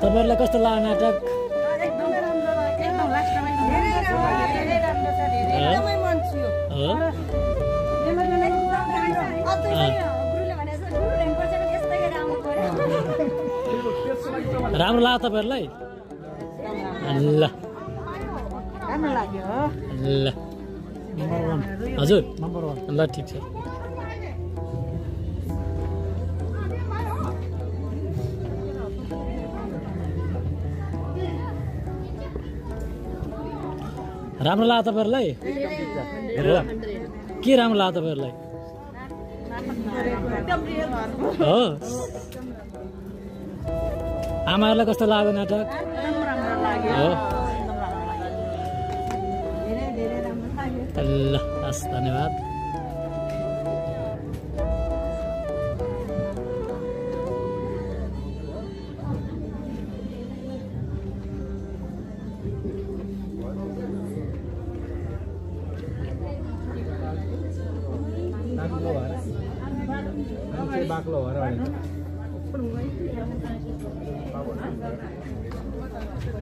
तपाईहरुलाई कस्तो लाग्यो नाटक एकदमै राम्रो लाग्यो एकदम लास्टमा धेरै राम्रो छ एकदमै मन छुयो हो राम्रो लाग्यो तपाईहरुलाई ल राम्रो लाग्यो ल नम्बर 1 हजुर नम्बर 1 ल ठीक छ राम्रो लाग्यो तपाईहरुलाई के राम्रो लाग्यो तपाईहरुलाई हो आमाहरुलाई कस्तो लाग्यो नाटक एकदम राम्रो लाग्यो हो धेरै राम्रो लाग्यो ल हस् धन्यवाद बाक्लो भएर